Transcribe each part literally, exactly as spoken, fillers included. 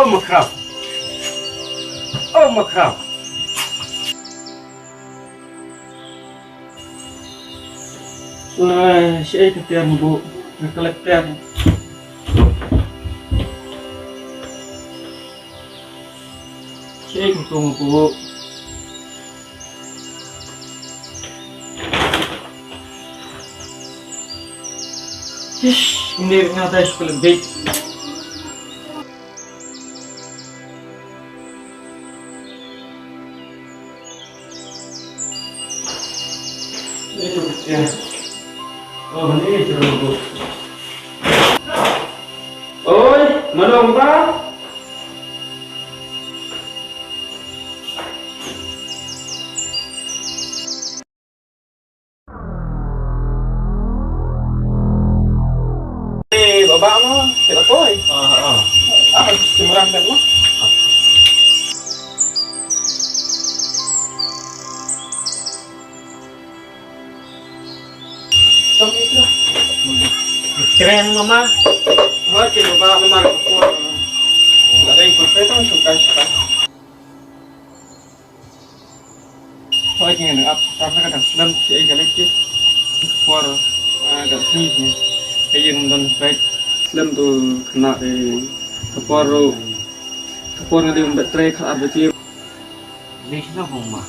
Makhraw. Oh, Makhraw. Ai, shaei ka tiar Mabuh, nga klet tiar. Shaei ka kong Mabuh. Ish, ini nga dai sekolah big. Oi, mano ba? Eh, baba mo, sila ko eh. Ah, ah. Ah, si murang kan mo. Tong itu. Keren mama. Ho, si baba mama ko. Ada yang perfect kan suka suka. Hooid, ngan ap tam ka dang slem shi ei ka leit ki. Por, ah, ka sngi ki. Ka ïing don bek. Slem tu khynnah de. Ka por ruh. Ka por ngi dei bet trei khat ar baje. Leit shano hong ma?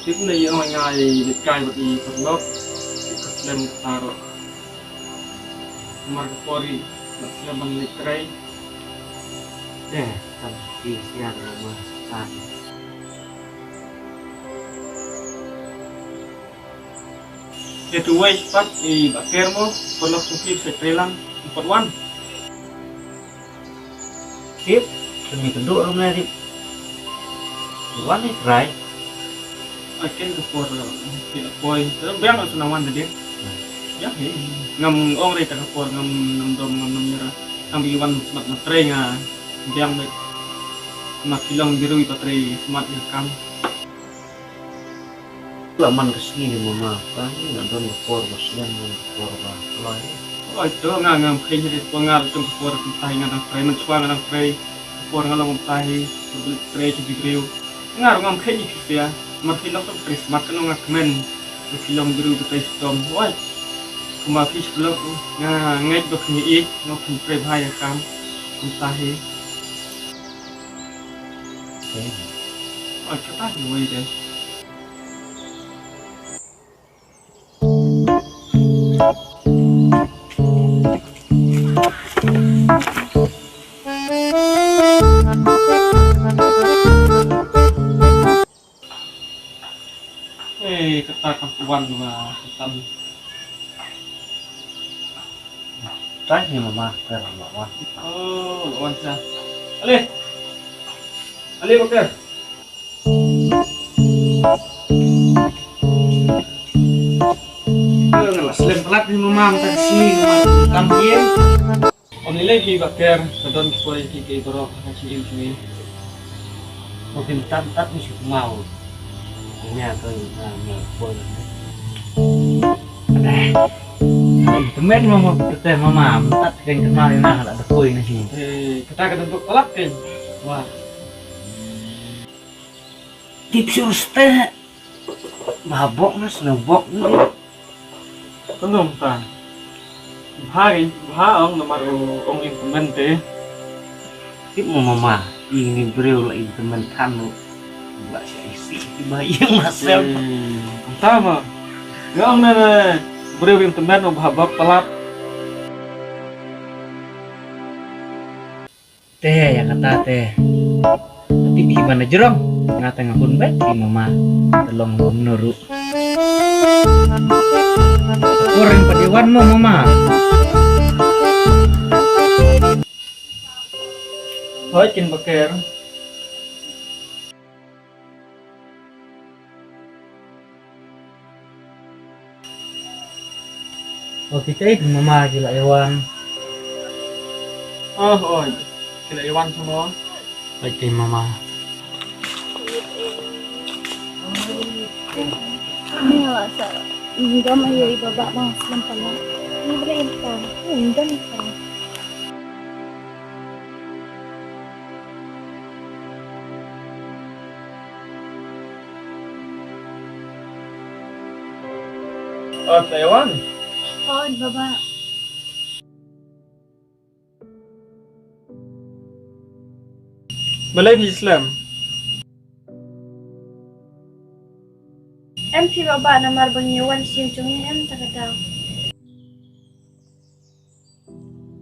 Tip na ïa ong ngai leit kai bad i paralok. Ka slem ka tar ruh. Mar ka por i, la slem ban leit trei. Eh, kan ki siar la ma sa. Te tu wei pat i ba ker mo, pernah tu ki se trei lang, i pat wan. Tip, semi keduk ram na tip. Wan ni try. Akin ka por, ki la poi. Biang la sana wan tadi. Ya, he. Ngam ong rei ta ka por, ngam nam dom, ngam nam mira. Ngam bi wan smat na trei nga. Biang dek. Ma ki long biru i pa trei smat ïa kam. La man ka sngi ni mama, ka ni nga don ka por ba slem, don ka por ba kloi. Oi to nga ngam kheiñ ri por nga la tung ka por kumta hi nga dang trei, man chwa nga dang trei. Ka por nga long kumta hi, ka bel trei tu bi briew. Nga ruh ngam kheiñ ri pia, mar phi lok trei smat ka nong nga kmen. Ka phi long briew ka trei stom. Oi. Kumba phi shlok nga ngeit ba phi ngi ik, nga phi trei bha ïa kam. Kumta hi. Oi, kata hi wei de. Eh, kata ka wan wa kata. Trai ni mama, kata la wan. Oh, la wan sa. Ale. Ale, bakar. Nga la slem palat ni mama, mynta ka sngi mama kam ïeng. Ym lei lei hi ba ker, ka don ki poi ki ki borok ha ki im ki. Ko kin tan tat ni shu kmau. Nya ko na na poi. Deh. Temen mama, temen mama, tat ken kenal na la da poi na hi. Eh, kata ka don palat ken. Wah. Tip shu ste. Bha bok na sngewbok na. Kano mynta? Bha ri, bha ong namar u ong ïa ka tymmen te. Tip mo mama, ïa ini briew la ïa ka tymmen than u. Ba sha isi, ba ïa ma sem. Eh, mynta ma. Nga ong na, na briew ïa ka tymmen u bha bok palat. Te, ïa kata te. Tip hi ban jrong. Nga te nga hun bad hi mama. Te long kumno ruh. Por ring pat ïa wan mo mama. Hoi kin baker. O, kita itu mama ki la ïa wan. Oh, oi. Ki la ïa wan semua. Baik deh mama. Ni lah sa. Minta ayo iba ba bang selampala. Ni beri entah. Minta entah. Hooid, Taiwan. Hooid, Baba. Balei phi slem? Em phi Baba, namar ba ngi wan shim jong ngi em ta ka daw.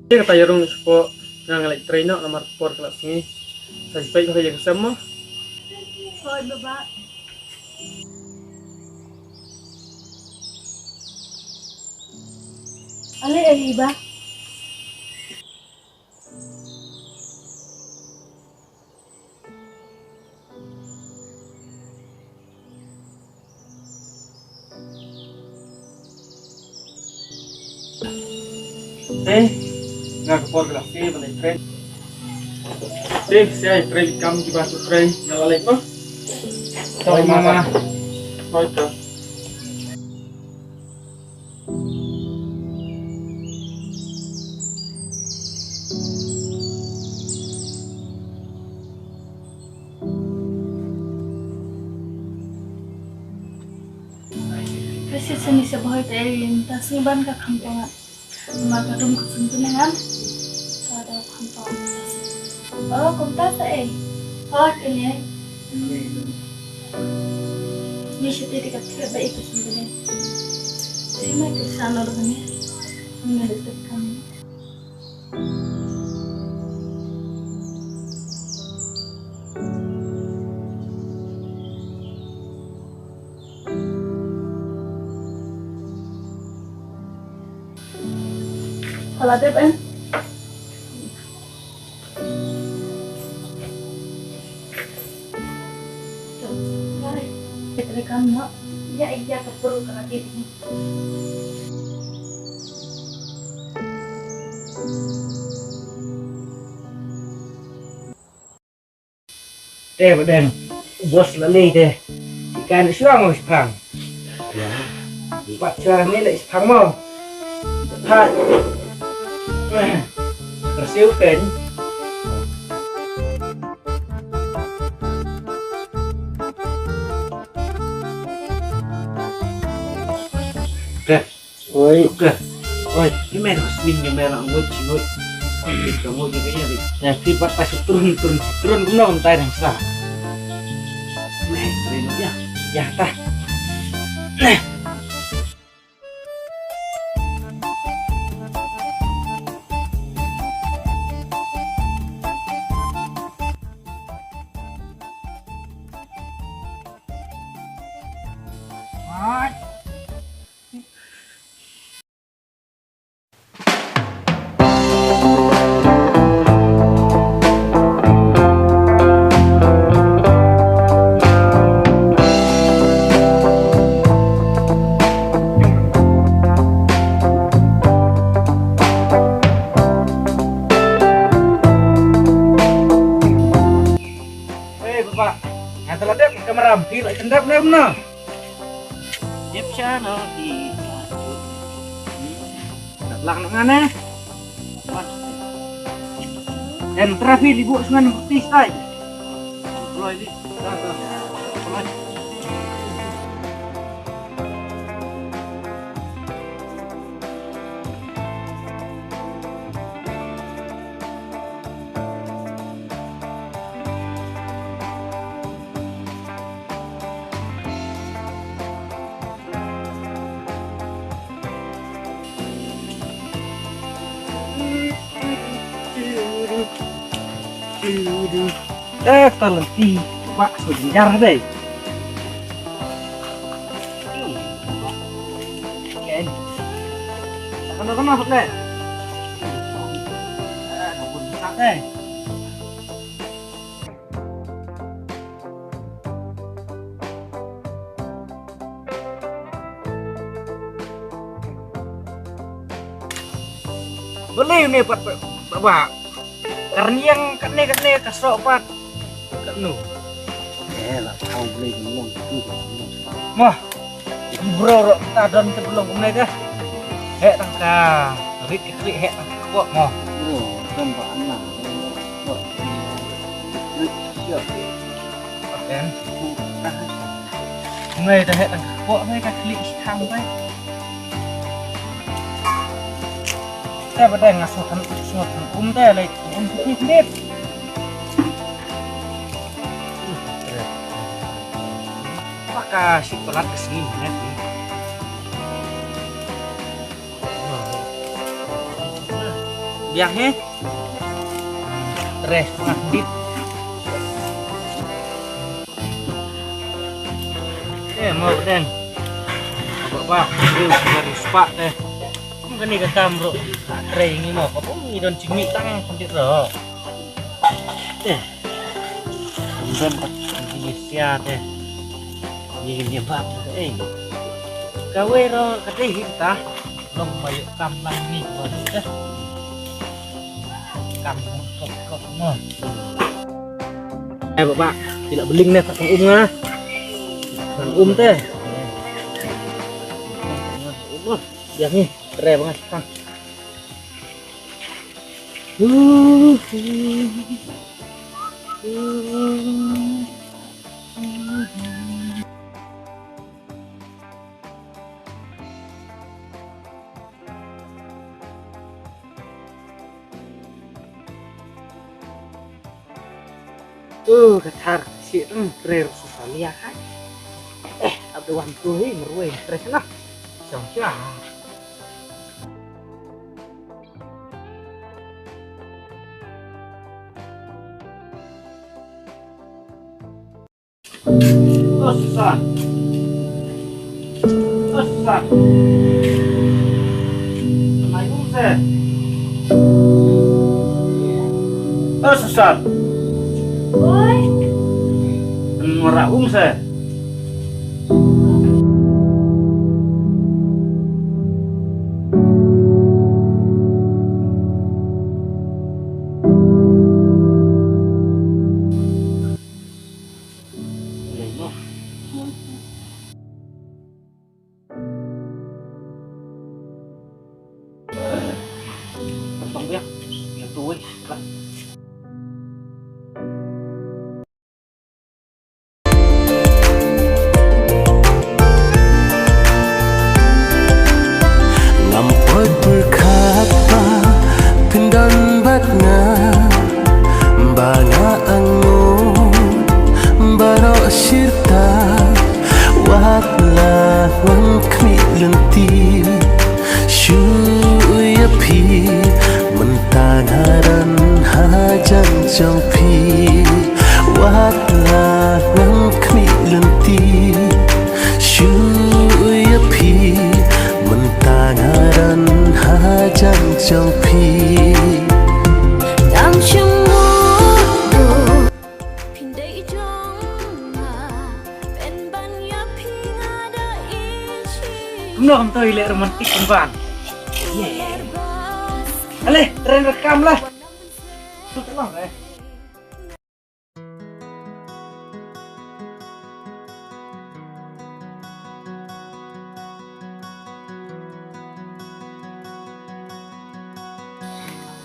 Te kata ïarung shapoh, nga nga leit trei noh namar por ka la sngi. Sa peit noh ïa ka sem mo. Hooid Baba. Ale ai ba. Te nga ka por ka la se ban trei. Te se ai trei kam ki ba su trei nga la leh ko. Sorry mama. Sorry to. Ka shisha ni sa bhoi ta ei ta sngewban ka kham pang. Ma ka dum ka sum tu ngan. Ka da kham pang. Oh, kumta sa ei. Oh, kene. Ni shu ti ka thir ba ei ka sum tu ngan. Sima ka sa no ni. Ni da kam. Hala dep em. Bye. Kita rekam, Mak. Ya, iya, kepuru kerajin ini. Te ba dang bos la lei te. Ikan shuang mo shipang. Ya. Bat shuang ni le shipang mo. Pat. Tersiu ken. Te. Oi. Oke. Oi, ni meh ros min ni meh lang ngut ngut. Ni kamu juga ya, Ri. Ya, pi bat pas turun turun turun kumno kumtai dang sa. Meh, turun ya. Ya, tah. Meh. Hai. Hei, Papa. Nga telah dep kamera, phi lah kendap ne mena? Jep sha no ki. Dak lang ngan eh. En trafi li bu sngan pis tai. Kloi li. Kloi. Eh, talenti. Wah, so jenjar deh. Ken. Sana sana hot le. Eh, kabun tak deh. Balei une pat ba, ba, ba. Ka rynïeng kane kane ka soh pat. Katno. Eh, la thaw balei ka long tu ka long. Mah. Bro ro ta don te belong kumne dah. Heh tang ka rit ka klik heh tang ka kok mo. Bro, don ba anang. Rit siap. Paten. Ngai ta heh tang ka kok ngai ka klik si thang bai. Te ba dang nga sngewthuh, sngewthuh um te lei um phi phi. Paka shi palat ka sngi ne. Biang he. Tres pangah dit. Eh, mau deng. Apa apa? Ini dari sepak deh. Kum kani ka kam bro. Tre ngi mo ka pum ngi don chingmi tang kandit ro. Eh. Kum don ka ngi sia te. Ngi ngi bak eh. Ka wei ro ka dei hi ta. Long ma yu kam lang ngi ko te. Kam kop kop mo. Eh baba, ki la beling ne ka um nga. Ka um te. Biang ni, tre bangat. Tu ka thar si reng tre rusu salia hai. Eh, abdu wan tu hi merwei tre sana. Siang siang. Oh, Susan. Oh, Susan. Mai ung se. Oh, Susan. Oi. Ngora ung se. Ngam poi pyrkhat ba phin don bad nga, ba nga angnud baroh shirta. Wat la ngan khmih lynti shu ïa phi, mynta nga don hajan jong phi. Wat la ngan khmih lynti shu ïa phi, mynta nga don hajan jong phi. Dang shu mut phin dei jong nga, pynban ïa phi nga da ïeit. Kumno kumto i leh romantik pynban. Ale, tren rekam lah. Sut lah eh.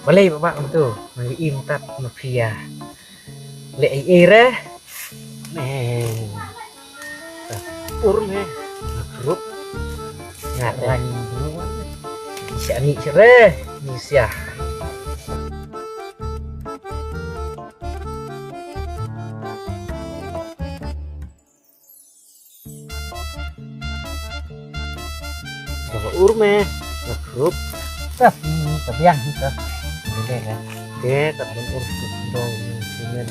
Balei ba bak kumto, ngi im tat ma phi ïa. Leh ei ei re. Ur me. Grup. Ngat rang dulu. Sia ni sere. Ni sia. Ur me. Grup. Tapi kebiang kita. Oke, kan. Oke, tapi ur dong. Simen.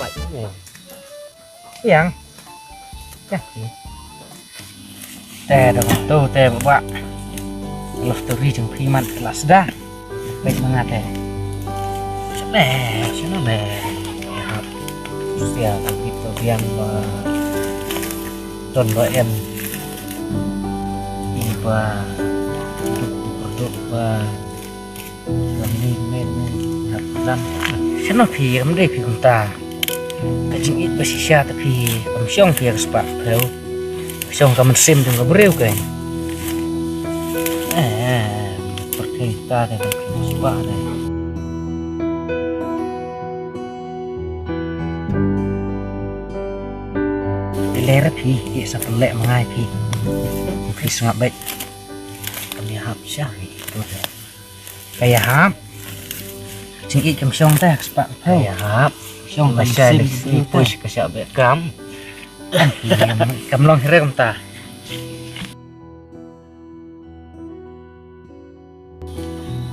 Baik me. Yang. Yang. Te da tu te ba. Love story jong phi man kelas dah. Baik banget te. Ne, sini ne. Sia kita biang ba. Ton ba em. Iba. Duk duk ba. Kam ni men hap lam. Sha no phi kam dei phi kumta. Ka jingïeit ba shisha ta phi kam shong phi ka spah phew. Ka shong ka mynsiem jong ka briew ka. Eh, pyrthei ta dei ka spah dei. Dei lei ra phi, ïa sa pynleh ma ngai phi. Phi sngap beit. Kam ïa hap sha phi. Ka ïahap. Jingïeit kam shong te, ka spah ka phew. Ka ïahap. Shong kam shym, ka shah beh kam. Kam long hire kumta.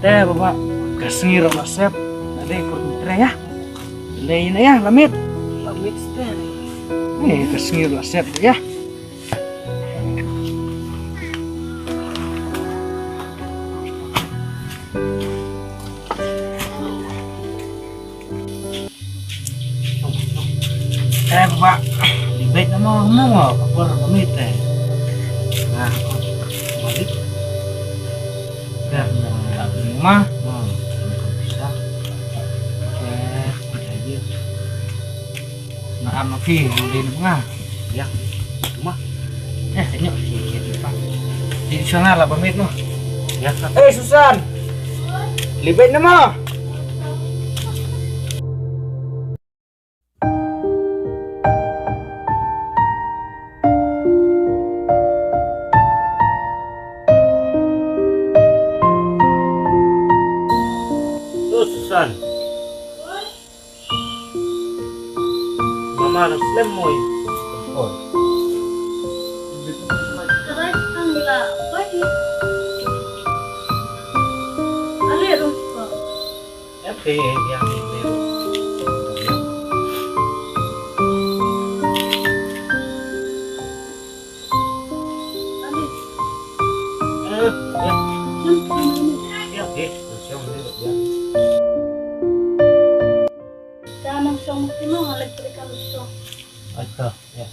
Te baba, ka sngi ruh la sep. Ade kur tre ïa. Lei na ïa, la miet. La miet te. Eh, ka sngi ruh la sep ïa. Eh, baba. Di bait na mo, na mo, ka por ka mit eh. Nah, ko. Balik. Dah, nah, tak terima. Hmm, tak bisa. Eh, udah aja. Nah, ama ki, mau di nengah. Ya, rumah. Eh, senyum. Di sana lah pamit noh. Ya, Kak. Eh, Susan. Libet nama? Tuh, Susan. Mama dang slem mo ïa. Oi. Ale rum ko. Ïa phi ïa phi. Ale. Eh, ïa. Ïa phi. Ka nang shong mesti mo ngalek beri ka nang shong. Aita, ïa.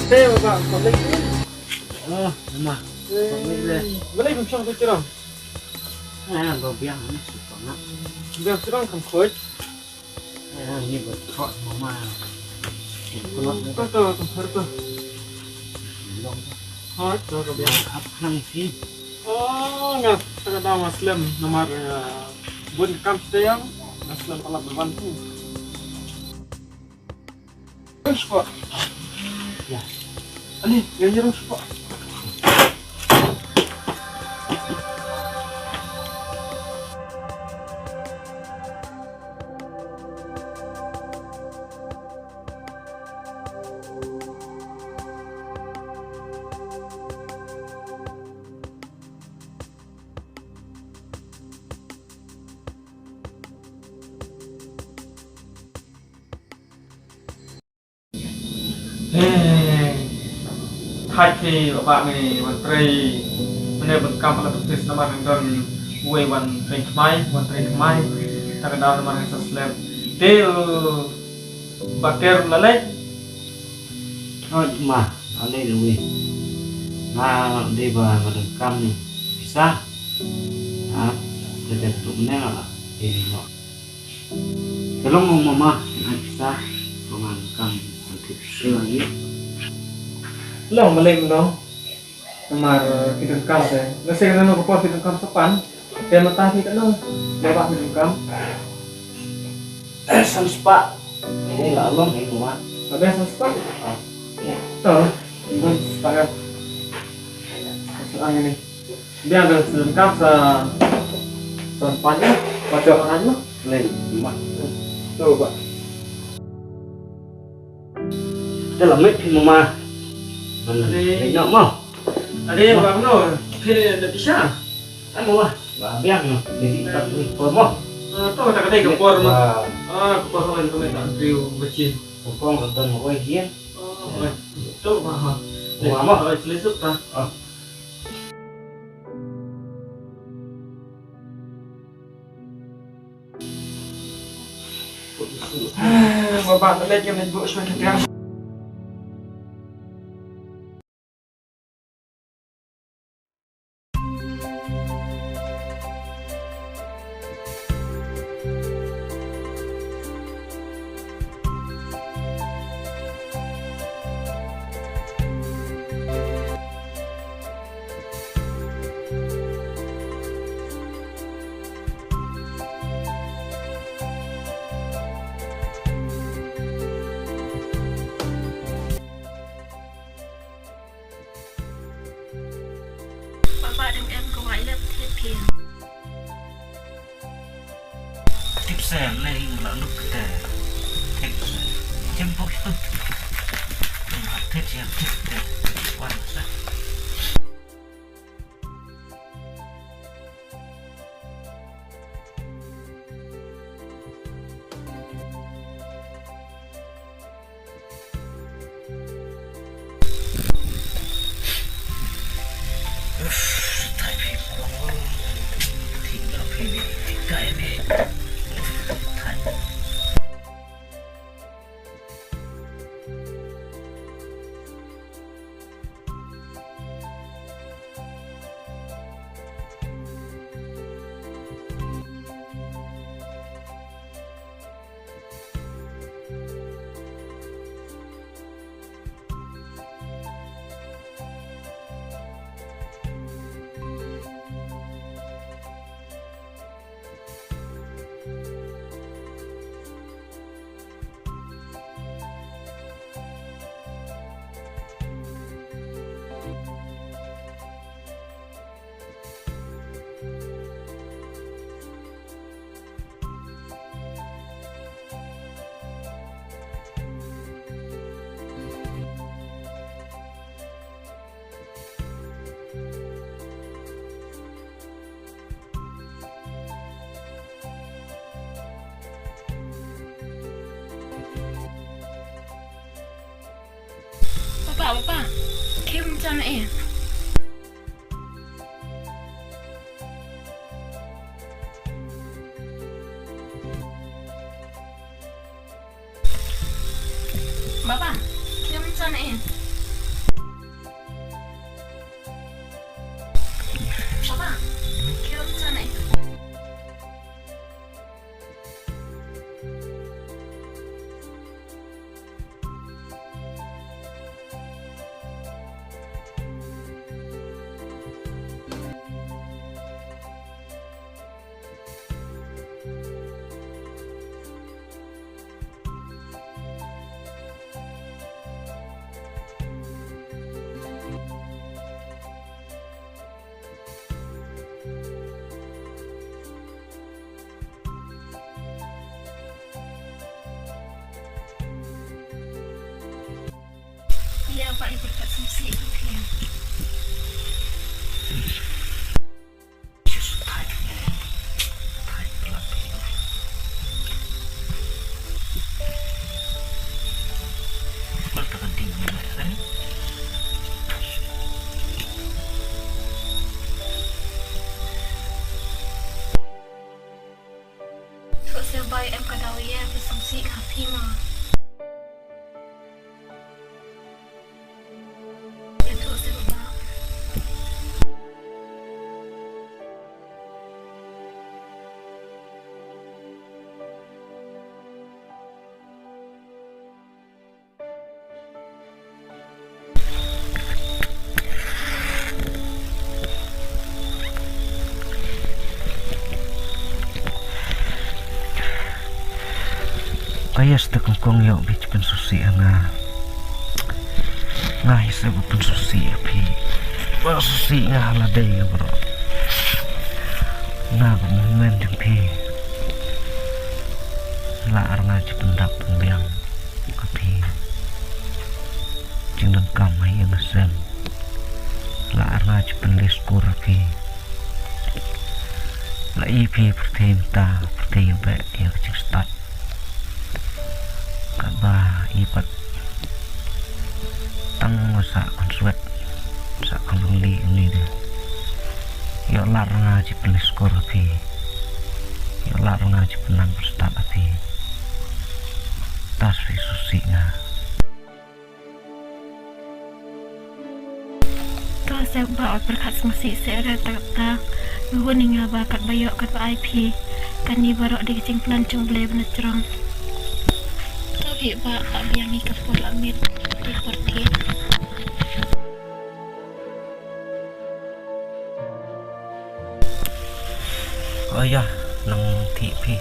Te baba, ko lei. Oh, ma. Ko lei le. Balei bym shong tu chirong? Ah, ba biang ni, suka nga. Biang chirong kam khoi. Ah, ni ba khoi, mama. Ko lei. Ko to, ko to. Long. Hooid, to ka biang. Ap hang phi. Oh, nga, ka dang nga slem namar, eh, bun kam stayang, nga slem palat ban tu. Spot. Ya. Ani, yang jeruk spot. He, thait phi baba ngi wan trei. Mynne ban kam la office namar ngi don uwei wan trei kmai, wan trei kmai. Ta ka daw namar ngi sa slem. Te u Baker la leit. Hooid ma, la leit uwei. Nga dei ba nga donkam ni pisa. Ha, te dei tu mynne nga la dei ni noh. Te long ong mama, nga pisa, ko ngan kam, ngan tip sila ngi. Long balei mo? Namar ki donkam te. Lehse kano kano ka por ki donkam sa pan. Te mynta phi katno? Leh ba ki donkam. Eh, san spah. Ni la long ni mama. Ada san spah? Ah. To, san spah kan. Sa ang ini. Biang da sdang kap sa, sa pan ïa, ba jop ngan noh. Lei, ma. To ba. Te la met phi mama. Lei. Lei noh ma. Ade ba no, phi da pisa. Ai mama. Ba biang, jadi tak ni por mo. Ah, to tak ada ke por mo. Ah. Ah, ke por mo, kami tak briew bacin. Kong ka don mo oi jin. Oh, oi. To ba ha. Wa mo. Oi, selesuk ta. Ah. Ba ba, leit ïa leit buh shuwa kita. Papa dang em ka wai lep thied phi. Tip se, ne ing la nuk te. Tip se. Jem pok tut. Tip se, tip se. Wan se. Papa, papa. Kim jan eh. Papa, kim jan eh. Papa, kim jan eh. Ïa ba i berkat sumsi ka phi. Thoh se bai em ka daw ïa phi sngewsih ha phi ma. Ïa thoh se ba. Ka ïa stek kong ïoh bit pynsngewsih ha nga. Nga hi se ba pynsngewsih ha phi. Ba sngewsih nga ha lade ïa bro. Nga ba mynmen jong phi. La ar nga ji pyndap pynbiang. Ka phi. Jingdonkam ha ïing ha sem. La ar nga ji pynleh skur ha phi. I phi pyrthei mynta, pyrthei ïa beh ïa ka jingstad. Katba i pat tang ma sa kan swet, sa kan rung li ni de. Ïoh lad nga ji pynleh skor ha phi. Ïoh lad nga ji pynlan pynstad ha phi. Tas phi susi nga. To sep ba ot pyrkhat sngewsih seh re ta ta. Ngu ni nga ba katba ïoh katba ai phi. Kani baroh dei ka jingplan jong Blei ba na jrong. To phi ba ka biang i ka por la miet. Dei por thiah. Oh ya, nang thiah phi.